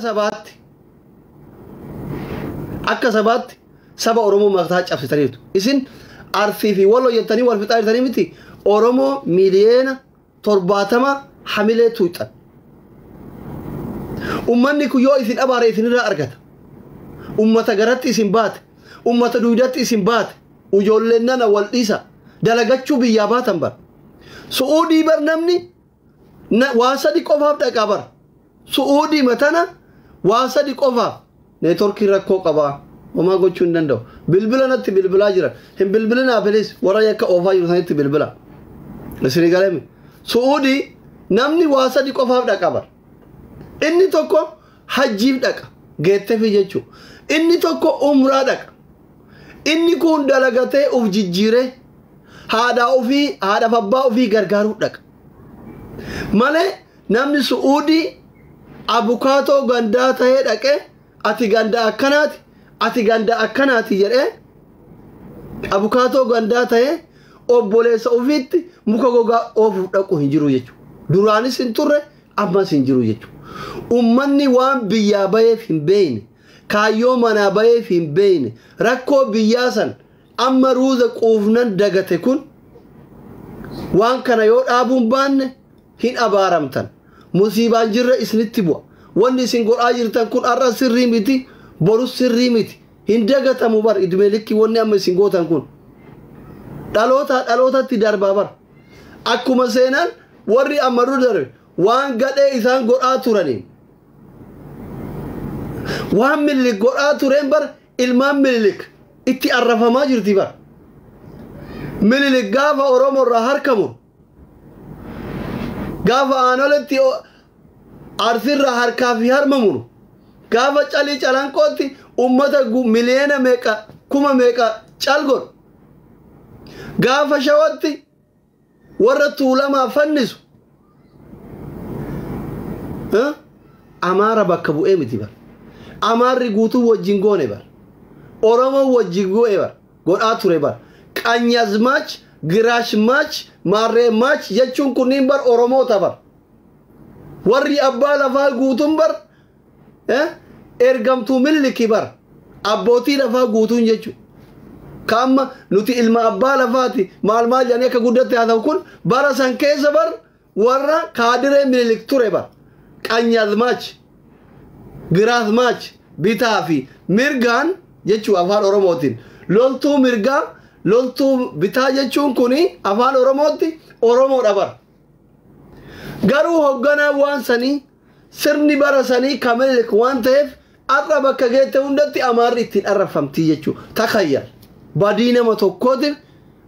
Sabaatti, akka sabaatti saba Oromoo mataa cabsitaniitu. Isin Arsii fi Walloo jettanii wal fixaa jirtanii miti, Oromoo 70,000,000 hamilee tuuxan. Ummanni kun yoo isin abaare isinirraa argata. Ummata garatti isin baate, ummata duudatti isin baate, ijoolleen nana wal dhiisa. Dalagachuu biyyaa baatan bar. Su'uudii bar namni waa sadi qofaaf dhaqaa bar. Su'uudii matana waa sadi qofaaf. Neetworkii rakkoo qabaa. Homaa gochuu hin danda'u. Bilbila natti bilbilaa jiran. Hin bilbilinaa please, warra yakka oofaa jiru sanitti bilbila. Isinii galeemi. Su'uudii namni waa sadi qofaaf dhaqa bar. Inni tokko hajjiif dhaqa. Geettefi jechuudha. Inni tokko umraa dhaqa. Inni kun dalagatee uf jijjiiree haadha ofii, haadhaaf abbaa ofii gargaaruu dhaqa. Malee namni Su'uudii abukaatoo gandaa ta'ee dhaqee ati ganda akkanaati, ati ganda akkanaati jedhee abukaatoo gandaa ta'ee obboleessa ofiitti muka gogaa oofuuf dhaqu hin jiru jechuudha. Duraanis hin turre, ammas hin jiru jechuudha. Ummanni waan biyyaa baheef hin beekne, kaayyoo manaa baheef hin beekne, rakkoo biyyaa san amma ruuza quufnan dagate kun waan kana yoo dhaabuun baanne hin abaaramtan. Musiibaan jirre isinitti bu'a. Wanni isin godhaa jirtan kun har'a sirrii miti, borus sirrii miti. Hin dagatamu bar idime likki wanni amma isin gootan kun. Dhaloota dhalootatti darbaa bar. Akkuma seenaan warri amma dura darbe waan gadhee isaan godhaa turaniin. Waan Minilik godhaa tureen bar ilmaan Minilik itti arrafamaa jirti bar. Minilik gaafa Oromoo irraa harka muru, gaafa Aanoletti Arsirraa harkaa fi harma muru, gaafa Calii Calanqootti ummata miliyoona meeqa kuma meeqa cal godhu, gaafa Shawatti warra Tuulamaa fannisu, Amaara bakka bu'ee miti bar. Amaarri guutuu wajjin goone bar. Oromoo wajjin go'e bar. Godhaa ture bar. Qanyazmaach, Giraashmaach, Maarreemaach jechuun kunniin bar Oromoota bar. Warri abbaa lafaa guutuun bar ergamtuu Miniliki bar. Abbootii lafaa guutuun jechuudha. Kaamma nuti ilma abbaa lafaati maal maal jedhanii akka guddatti haa ta'u kun bara san keessa bar warra kaadiree Minilik ture bar. Qanyazmaach, Giraazmaach bitaa fi mirgaan jechuu afaan Oromootiin. Loltuu mirgaa, loltuu bitaa jechuun kuni afaan Oromootti Oromoodha bar. Garuu hoogganaa waan sanii sirni bara sanii kan Minilik waan ta'eef har'a bakka geette hundatti Amaarri ittiin arrafamtii jechuudha. Takayyal badii nama tokkootiin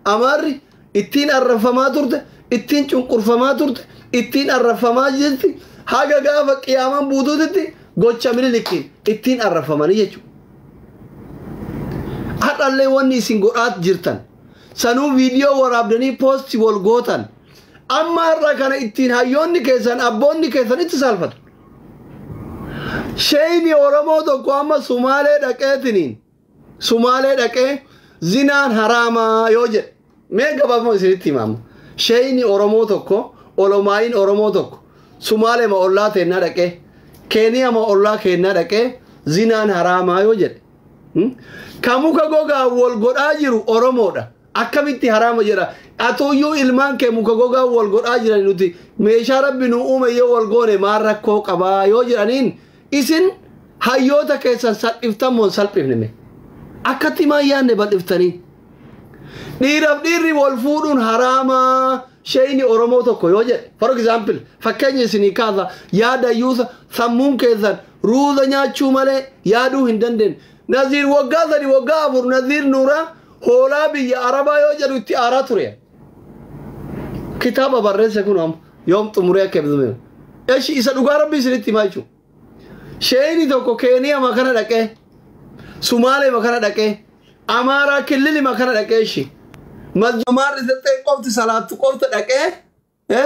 Amaarri ittiin arrafamaa turte, ittiin cunqurfamaa turte, ittiin arrafamaa jirti. Haga gaafa qiyaamaan buutuutitti gocha Minilikiin ittiin arrafamanii jechuudha. Har'allee wanni isin godhaa jirtan sanuu viidiyoo waraabdanii poostii wal gootan amma har'a kana ittiin hayyoonni keessan, abboonni keessan itti saalfatu. Sheeyni Oromoo tokko amma Sumaalee dhaqeetiniin Sumaalee dhaqee zinaan haraamaa yoo jedhe, mee gabaabuma isinitti himaama. Sheeyni Oromoo tokko, olomaayin Oromoo tokko Sumaalee ma ollaa teennaa dhaqee, Keeniyaa ma ollaa keennaa dhaqee zinaan haraamaa yoo jedhe, ka muka gogaa wal godhaa jiru Oromoodha. Akkamitti haraama jedha? Atuyyuu ilmaan kee muka gogaa wal godhaa jiran, nuti meeshaa Rabbi nu uume yoo wal goone maal rakkoo qabaa yoo jedhaniin, isin hayyoota keessan salphiftan moo salphifne? Akkatti maan yaadne bal'iftanii? Dhiiraaf dhiirri wal fuudhuun haraamaa sheeyni Oromoo tokko yoo jedhe, for example, fakkeenya isinii kaasa, yaada yuusa sammuun keessan ruuza nyaachuu malee yaaduu hin dandeenye. Naziir waggaa 3, waggaa 4 Naziir Nuuraa hoolaa biyya Arabaa yoo jedhu itti aaraa ture. Kitaaba barreesse kun amma yoom xumuree akka eebbifame. Eshi isa dhugaa Rabbi isinitti himaa jechuudha. Sheeyni tokko Keeniyaa makana dhaqee, Sumaalee makana dhaqee, Amaaraa killili makana dhaqee, ishi Amaarri sexxee qofti salaattu qofti dhaqee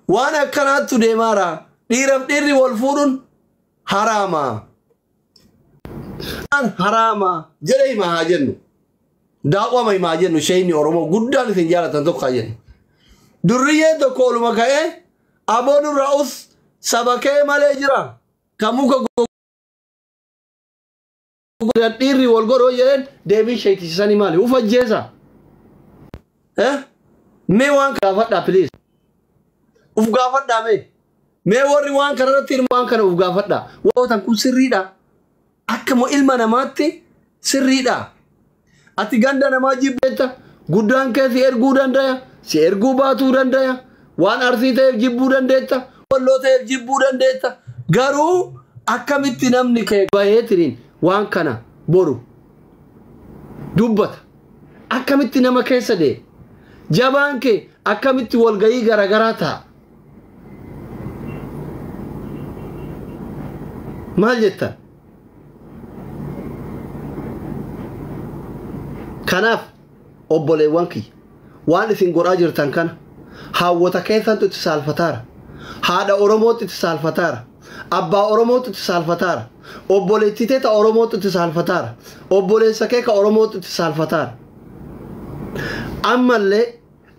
waan akkanaattu deemaara. Dhiiraaf dhiirri wal fuudhuun haraama. Haraama jedhe himaa haa jennu. Daawwama himaa jennu, sheeyni Oromoo guddaan isin jaalatan tokko haa jennu. Durriyyeen tokko oluma ka'ee aboon irraa us saba kee malee jira. Kan muka Dhiirri wal godhoo jedheen deebiin sheektisisanii maali? Uf ajjeesa. Mee waan gaafadhaa please. Uf gaafadhaa mee. Mee warri waan kana irratti waan kana uf gaafadhaa. Waan kun sirriidha. Akkuma ilma namaatti sirriidha. Ati ganda namaa jibbeetta. Guddaan kee si erguu danda'a. Si erguu baatuu danda'a. Waan arsii ta'eef jibbuu dandeetta. Walloo ta'eef jibbuu dandeetta. Garuu akkamitti namni kee baheetiniin waan kana boru dubbata. Akkamitti nama keessa deema. Jabaan kee akkamitti walgayii garaagaraa ta'a. Maal jettan? Kanaaf obboleewwan kiyya waan isin godhaa jirtan kana haawwata keessantu itti saalfataara. Haadha Oromootu itti saalfataara. Abbaa Oromootu itti saalfataara. Obboleettii teeta Oromootu itti saalfataara. Obboleessa kee ka Oromootu itti saalfataara. Ammallee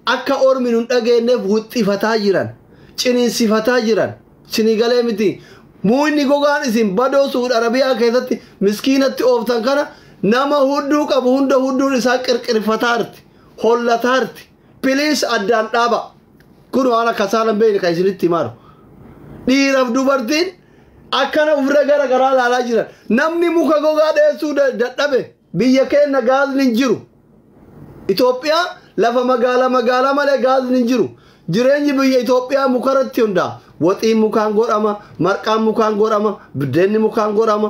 akka ormi nun dhageenyeef wuxxifataa jiran, ciniinsifataa jiran, sinigalee miti. Muuyni gogaan isin badoo Suudi Arabiyaa keessatti miskiinatti ooftan kana nama hudduu qabu hunda hudduun isaa qirqirfataarti, hollataarti. Piliis addaan dhaaba. Kun waan akka saalan beekne kan isinitti himaaru. Dhiiraaf dubartiin akkana ofirra gara garaa ilaalaa jiran. Namni muka gogaa dheessuu dadhabe biyya keenya gaazni hin jiru. Itoophiyaa lafa magaalaa magaalaa malee gaazni hin jiru. Jireenyi biyya Itoophiyaa mukarratti hundaa'a. Waxiin mukaan godhama, marqaan mukaan godhama, biddeenni mukaan godhama,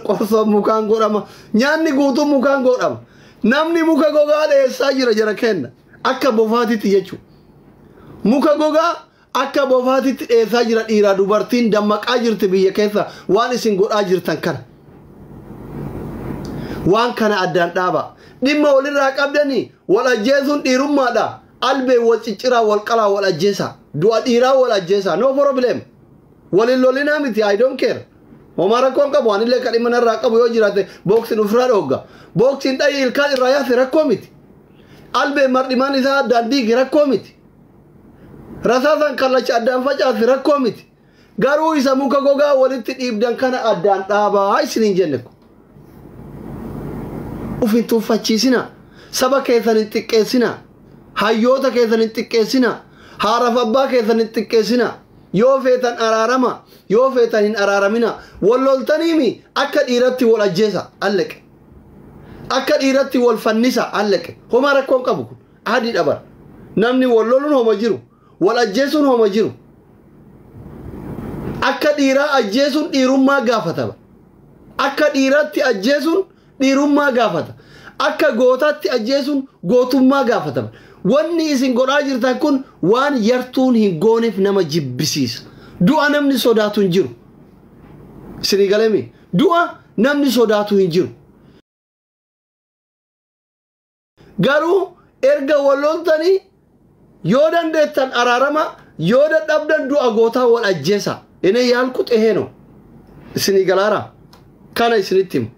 qorsoon mukaan godhama, nyaanni guutuun mukaan godhama. Namni muka gogaa dheessaa jira jara kenna. Akka bofaatitti jechuudha. Muka gogaa akka bofaatitti dheessaa jira dhiiraa dubartiin dammaqaa jirti biyya keessa waan isin godhaa jirtan kana. Waan kana addaan dhaaba. Dhimma walirraa qabdanii wal ajjeesuun dhiirummaadha. Albee wal cicciraa wal qalaa wal ajjeesaa. Du'a dhiiraa wal ajjeesaa. No problem. Walin lolinaa miti I don't care. Homaa rakkoon qabu anillee kan dhimma narraa qabu yoo jiraate booksiin ofirraa dhoogga. Booksiin dhayii ilkaan irraa yaase rakkoo miti. Albee mardhimaan isaa addaan diige rakkoo miti. Rasaasan kallacha addaan facaase rakkoo miti. Garuu isa muka gogaa walitti dhiibdan kana addaan dhaabaa isiniin jenne kun. Uf hin tuffachiisinaa. Saba keessan hin xiqqeessinaa. Hayyoota keessan hin xiqqeessinaa. Haaraaf abbaa keessan hin xiqqeessinaa. Yoo feetan araarama. Yoo feetan hin araaramina. Wal loltaniimi akka dhiiratti wal ajjeesa alleqe. Akka dhiiratti wal fannisa alleqe. Homaa rakkoon qabu kun. Adii dhabar. Namni wal loluun homa jiru. Wal ajjeesuun homa jiru. Akka dhiiraa ajjeesuun dhiirummaa gaafatama. Akka dhiiratti ajjeesuun dhiirummaa gaafata. Akka gootaatti ajjeesuun gootummaa gaafatama. Wanni isin godhaa jirtan kun waan yartuun hin gooneef nama jibbisiisa. Du'a namni sodaatu hin jiru. Isinii galemi. Du'a namni sodaatu hin jiru. Garuu erga wal loltanii yoo dandeettan araarama yoo dadhabdan du'a gootaa wal ajjeesa. Inni yaalku xeheeno. Isinii galaara. Kana isinitti himu.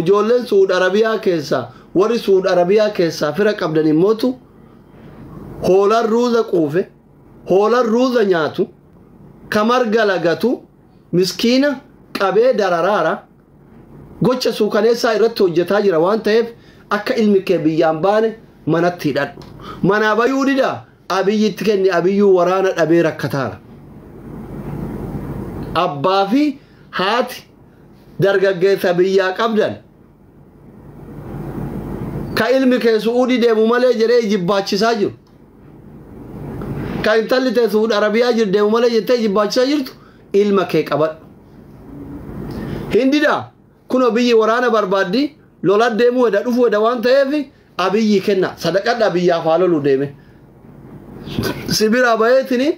Ijoolleen Suudi Arabiyaa keessaa warri Suudi Arabiyaa keessaa fira qabdan immootu hoolaan ruuza quufe, hoolaan ruuza nyaatu, kamarga lagatu, miskiina qabee dararaara gocha suukaneessaa irratti hojjetaa jira waan ta'eef akka ilmi kee biyyaan baane manatti hidhadhu. Manaa bayuu didaa abiyyitti kenni abiyyuu waraana dhabee rakkataara. Abbaa fi haati dargaggeessa biyyaa qabdan ka ilmi kee Su'uudii deemu malee jedhee jibbaachisaa jiru. Ka intalli tee Su'uud Arabiyaa jiru deemu malee jettee jibbaachisaa jirtu ilma kee qabadhu. Hindidaa kunoo biyyi waraana barbaaddi lola deemuu heda dhufuu heda waan ta'eef abiyyi kenna sadaqadhaa biyyaaf haa lolu deeme. Sibiraa baheetini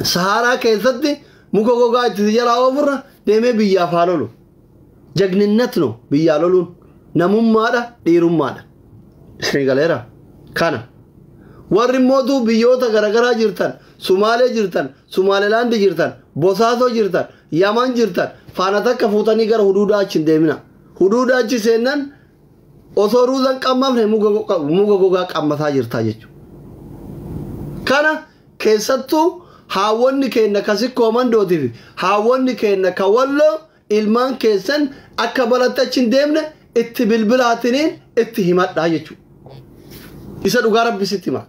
Saharaa keessatti muka gogaa itti jalaa oofurra deemee biyyaaf haa lolu. Jagninnat no biyyaa loluun namummaadha dhiirummaadha. Isin galeera kana. Warri mootuu biyyoota garaagaraa jirtan, Sumaalee jirtan, Sumaaleelaandi jirtan, Bosaasoo jirtan, Yaman jirtan, faana takka fuutanii gara huduudaa achi hin deemina. Huduudaa achi seennan osoo ruuzan qammafne muka gogaa qammataa jirtaa jechuudha. Kana keessattuu haawwanni keenya ka sikkoo mandootii fi haawwanni keenya ka walloo Ilmaan keessan akka balatti achi hin deemne itti bilbilaatiniin itti himadhaa jechuudha. Isa dhugaa rabbi sitti hima.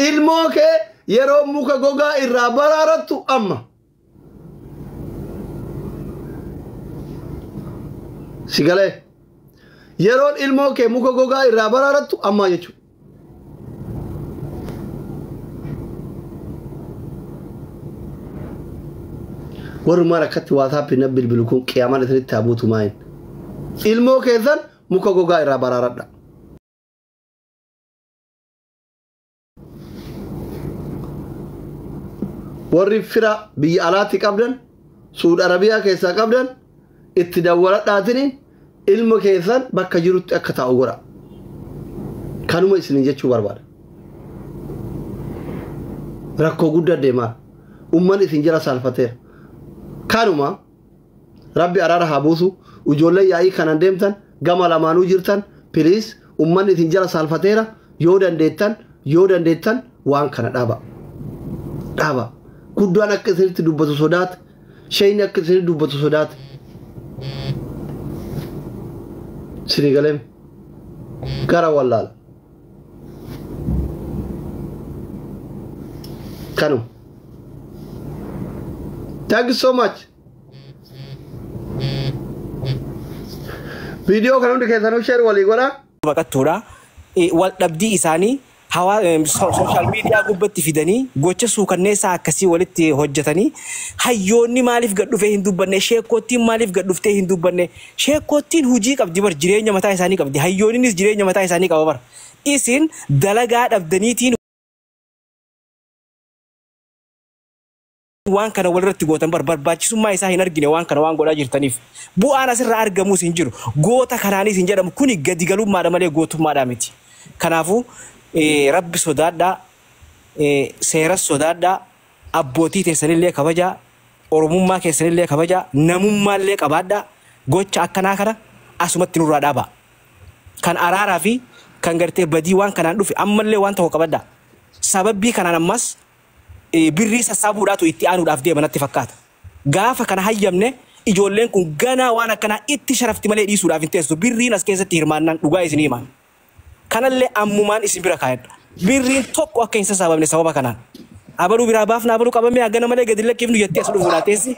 Ilmoo kee yeroo muka gogaa irraa baraarattu amma. Si galee yeroon ilmoo kee muka gogaa irraa baraarattu amma jechuudha. Warrumaan akkatti waataappii na bilbilu kun qiyaamaan isinitti haa buutu maayin. Ilmoo keessan muka gogaa irraa baraaradha. Warri fira biyya alaatti qabdan, Suud Arabiyaa keessaa qabdan, itti dawwaladhaatini ilma keessan bakka jirutti akka taa'u godha. Kanuma isinin jechuu barbaada. Rakkoo guddaa deemaa. Uummanni isin jala saalfateera. Kanuma rabbi araara haa buusu. Ijoollee yaa'ii kanan deemtan gama lamaanuu jirtan piliis uummanni isin jala saalfateera yoo dandeettan waan kana dhaaba. Dhaaba. Guddaan akka isinitti dubbatu sodaata. Shayni akka isinitti dubbatu sodaata. Sinii galeem gara wallaala. Kanuma. Thank you so much. Viidiyoo kana hundi keessanuu share walii godhaa. Baqattuudha. Wal dhabdii isaanii social media gubbatti fidanii gocha suukanneessaa akkasii walitti hojjetanii hayyoonni maaliif gad dhufee hin dubbanne, sheekkoottiin maaliif gad dhuftee hin dubbanne. Sheekkoottiin hujii qabdi bar, jireenya mataa isaanii qabdi, hayyoonnis jireenya mataa isaanii qaba bar. Isin dalagaa dhabdaniitiin waan kana walirratti gootan bar, barbaachisummaa isaa hin argine waan kana waan godhaa jirtaniif. Bu'aan asirraa argamus hin jiru. Goota kanaanis hin jedhamu kuni gadi galummaadha malee gootummaadha miti. Kanaafuu rabbi sodaadhaa, seeras sodaadhaa, abbootii teessanillee kabajaa, oromummaa keessanillee kabajaa, namummaallee qabaadhaa. Gocha akkanaa kana asumatti nurraa dhaabaa. Kan araaraa fi kan gartee badii waan kanaan dhufe ammallee waan tokko qabadhaa. Sababbii kanaan ammas birrii sassaabuudhaatu itti aanuudhaaf deema natti fakkaata. Gaafa kana hayyamne ijoolleen kun ganaa waan akkanaa itti sharafti malee dhiisuudhaaf hin teessu. Birriin as keessatti hirmaannaan dhugaa isin himaan. Kanallee ammumaan isin bira kaayadha. Birriin tokko akka hin sassaabamne sababa kanaan. Abaluu biraa baafna abaluu qabamee hagana malee gadi lakkifnu jettee as dhufuudhaa teessi.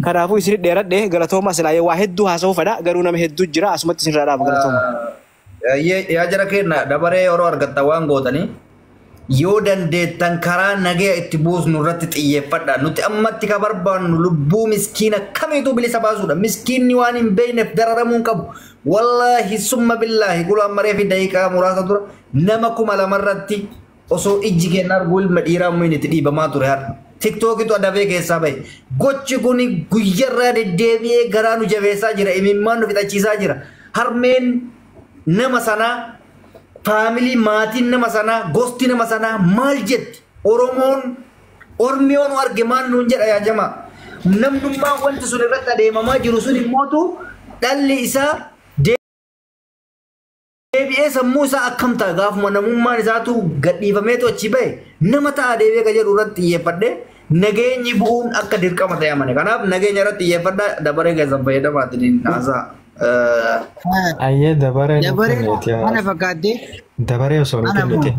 Kanaafuu isin dheeradhe galatooma silaa waa hedduu haasa'uu fedha garuu nama hedduu jira asumatti isin irraa dhaaba galatooma. Yaa jara keenya dabaree yeroo argattan waan gootanii yoo dandeettan karaa nagaya itti buusnu irratti xiyyeeffadha. Nuti ammatti ka barbaannu lubbuu miskiina kamiitu bilisa baasuudha. Miskiinni waan hin beekneef dararamuu hin qabu. Wallaahi summa billaahi gulaan maree fi daqiiqaa muraasa dura nama 2000 irratti osoo ijji keenya arguu ilma dhiiraa ummiin itti dhiibamaa ture har'a. Tiktookitu adabee keessaa bahe. Gochi kun guyyarraa deddeebi'ee garaa nu jabeessaa jira. Imimmaan nu fixachiisaa jira. Harmeen nama sanaa, faamilii maatiin nama sanaa, gosti nama sanaa maal jetti? Oromoon Ormiyoon nu arge maal nuun jedha yaa jamaa. Namnummaan wanti sun irratti adeemamaa jiru sun immootu dhalli isaa deebi'ee sammuu isaa akkam ta'a gaafuma namummaan isaatu gadhiifameetu achi bahe nama ta'a deebi'ee ka jedhu irratti xiyyeeffadhee nageenyi bu'uun akka dirqama ta'e amane. Kanaaf nageenya irratti xiyyeeffadhaa dabaree keessan fayyadamaatiin haasaa. Ayyee dabaree nu Dabaree kenneeti. mana fakkaattee Dabaree osoo nu Ana kennite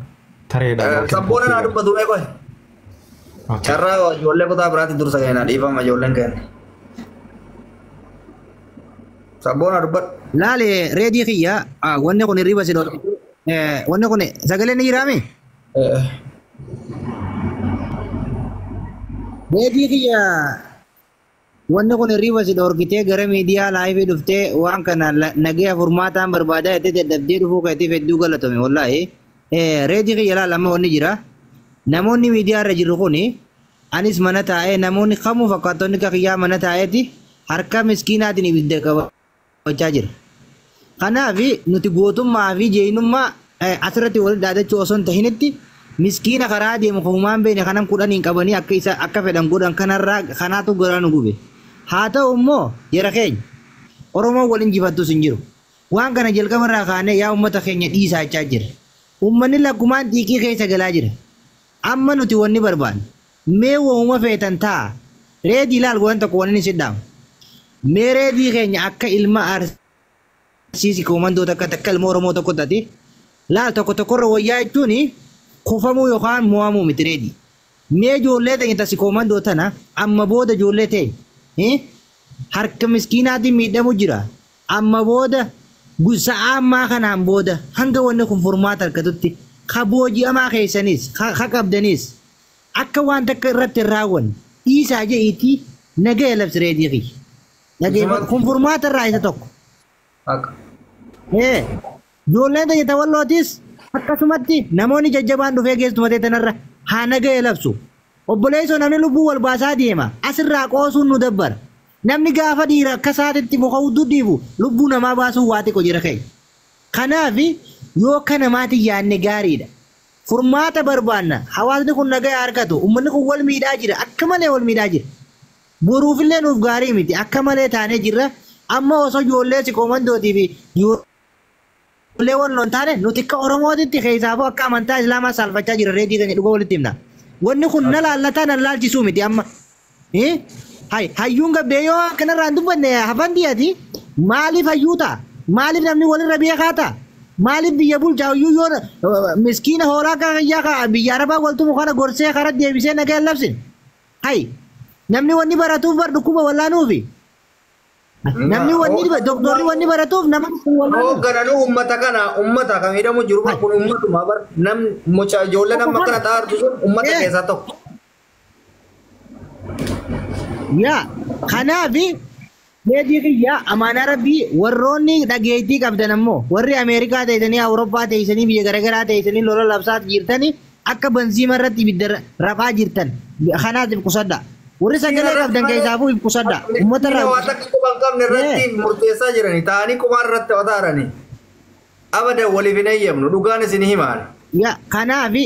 tareedhaan. Sabboona naa dubbatu mee qoy. Carraa ijoollee kutaa biraatti dursa kennaa dhiifama ijoolleen kenna. Sabboona dubbadhu. Laale reedii kiyya wanni kun hirriba si dhorkitu wanni kun sagaleen ni jiraame? Reedii kiyya wanni kun hirriba si dhorkitee gara miidiyaa laayivii dhuftee waan kana nagaya furmaataan barbaadaa jettee dadhabdee dhufuu keetiif hedduu galatome wallaahi. Reedii kiyya laal amma wanni jira. Namoonni miidiyaa irra jiru kuni anis mana taa'ee namoonni kamuu fakkaattonni kiyyaa mana taa'eeti harka miskiinaatiin ibidda qabachaa jira. Kanaaf nuti gootummaa fi jeenummaa asirratti wal dhaadachuu osoo hin tahinitti miskiina karaa deemu kan beekne kanan kudhaniin qabanii akka isa akka fedhan godhan kanarraa kanaatu garaa nu gube. Haa ta'u immoo jara keenya Oromoon wal injifattus hin jiru. Waan kana jalqabarraa kaanee yaa uummata keenya dhiisaa jechaa jira. Uummanni lakkumaan xiiqii keessa galaa jira. Amma nuti wanni barbaannu mee wooma feetan ta'a. Reedii ilaal waan tokko wanni si dhaamu. Mee reedii keenya akka ilma Arsiisi koomandoo takka takka ilma Oromoo tokko taate laal tokko tokkorra wayyaa jechuun kufamuu yookaan mo'amuu miti reedii. Mee ijoollee teenya tasi koomandoo tana amma booda ijoollee teenya harka miskiinaatiin miidhamu jira. Amma booda sa'aa ammaa kanaan booda hanga wanni kun furmaata argatutti ka booji'amaa keessanis ka qabdanis akka waan takka irratti hin raawwanne dhiisaa je'iitii nagaya labsi reedii kiyya. Nagaya kun furmaata irraa isa tokko. Ijoolleen teenya tawallootis akkasumatti namoonni jajjabaan dhufee geessumatee tanarra haa nagaya labsu. Obboleessoo namni lubbuu wal baasaa deema asirraa qoosuun nu dabbara. Namni gaafa dhiira akka isaatitti muka hudduu dhiibu lubbuu namaa baasuun waa xiqqoo jira keenya. Kanaaf yoo akka namaatti yaadne gaariidha. Furmaata barbaanna. Hawaasni kun nagaa argatu. Uummanni kun wal miidhaa jira. Akka malee wal miidhaa jira. Boruufillee nuuf gaarii miti. Akka malee taanee jirra. Amma osoo ijoollee si koomandootii fi ijoollee wal loon taane nuti akka Oromootitti keessaafuu akka amantaa Islaamaa saalfachaa jira reedii keenya dhuga walitti himna. Wanni kun na laallataa na laalchisuu miti amma. Hay hayyuun gabbee yoo akkanarraa hin dubbanne hafan diyati maaliif hayyuu ta'a? Maaliif namni walirra beekaa ta'a? Maaliif biyya bulchaa hayyuu yoo miskiina hoolaa kan biyya arabaa waltumu kana gorsee karaa deebisee nagaa hin labsine? Hay namni wanni baratuuf bar dhukkuba wallaanuufi. Namni wanni doktorri wanni baratuuf nama wallaanuuf. Hooggananuu uummata kana uummata kan miidhamu jiru kun uummatuma bar nam mucaa ijoollee nama kana xaartu sun uummata keessaa tokko. Yaa kanaafi reedii kiyya amaanaa rabbii warroonni dhageettii qabdan ammoo warri Ameerikaa ta'isanii Awurooppaa ta'isanii biyya garaagaraa ta'isanii lola labsaa jirtanii akka banziima irratti ibidda rafaa jirtan kanaatiif qusadha. Warri sagalee qabdan keessaafuu if qusadha. Uummata irraa Waan takka quba hin qabne irratti murteessaa jirani ta'anii qumaan irratti otaarani. Abadan waliif hin eeyyamnu dhugaan isin himaan. Yaa kanaafi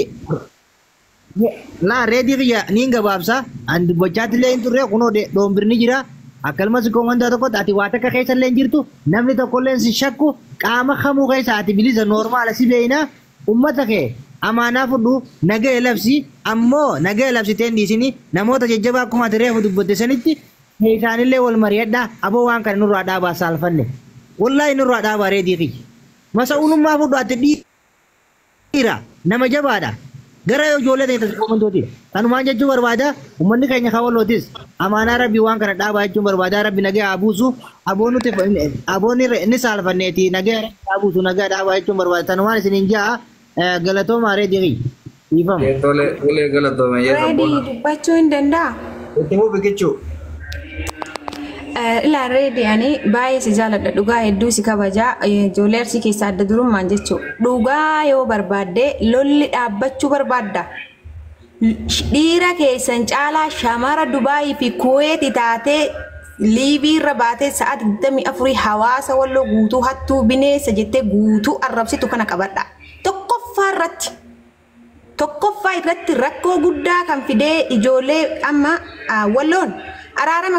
laa reedii kiyya niin gabaabsa an dubbachaatti illee hin turre kunoo dhoombirni jira. Akkasumas komandaa tokkotti ati waa takka keessa illee hin jirtu namni tokko illee si shakku qaama kamuu keessa ati bilisa noormaala si beeyna ummata kee amaanaa fudhu nagaya labsi ammoo nagaya labsitee hin dhiisini namoota jajjabaa akkuma ati reefu dubbatte sanitti isaanillee wal mari'adha aboo waan kana nurraa dhaabaa saalfanne wallaahi nurraa dhaabaa reedii kiyya masa'uunummaa fudhu ati dhiira nama jabaadha. Gara ijoollee ta'e tasgabbantooti. Kanumaan jechuun barbaada uummanni keenya kawallootis amaanaa rabbii waan kana dhaabaa jechuun barbaada rabbi nagaa haa buusu aboonni ni saalfanneeti nagaa rabbi haa buusu nagaa dhaabaa jechuun barbaada tanumaan isiniin ja'a galatooma reedii kiyya. Dhiifama. Tole tole galatoome Reedii sabboona. dubbachuu hin danda'a. Itti fufi kichuu. Ilaa reedii ani baay'ee si jaaladha dhugaa hedduu si kabajaa ijoollee Arsii keessaa adda durummaan jechuudha. Dhugaa yoo barbaadde lolli dhaabbachuu barbaadda. Dhiira keessan caalaa shamara Dubaayii fi Kuweeti taatee liivii irra baatee sa'a 24 hawaasa walloo guutuu hattuu bineensa jettee guutuu arrabsitu kana qabadha. Tokkoffaa irratti. Tokkoffaa irratti rakkoo guddaa kan fidee ijoollee amma walloon araarama